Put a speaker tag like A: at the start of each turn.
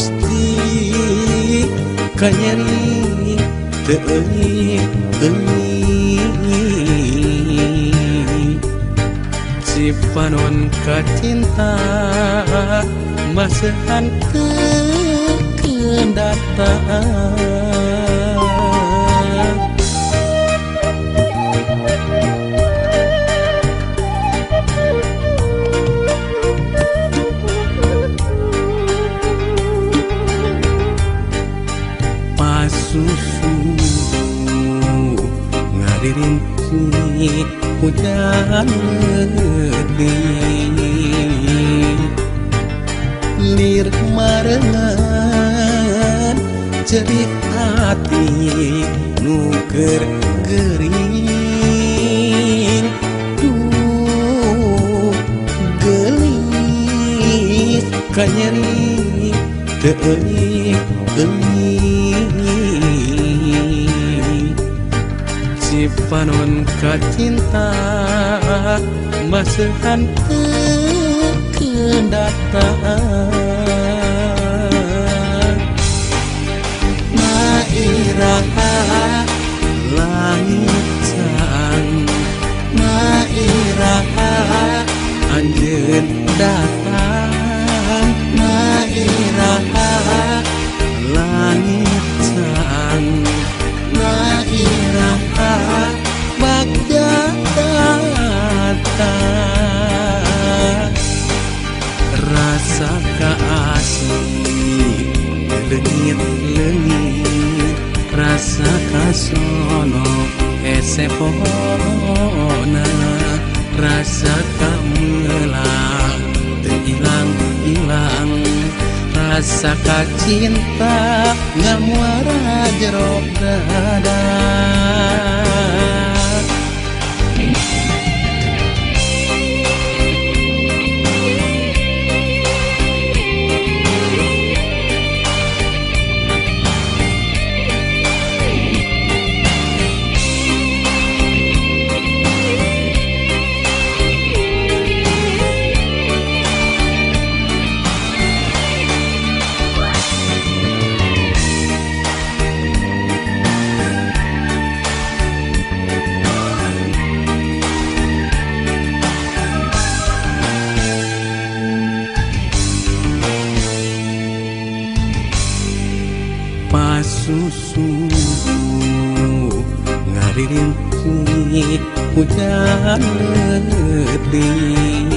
A: Gusti kanyeri teu euy-euy Cipanon kacinta masehan teu kendataan. Pasusu ngaririntik hujan leutik lir marengan cerik hati nu keur gering duh geulis kanyeri teu euy-euy Cipanon kacinta masehan teu kendataan. Nairaha langit sang nairaha anjeun datang nairaha langit sang nairaha bagja datang. Rasa kaasih leungit-leungit rasa kasono esepona rasa kameula teu ilang-ilang rasa kacinta ngamuara jero dada. Pasusu ngaririntik hujan leutik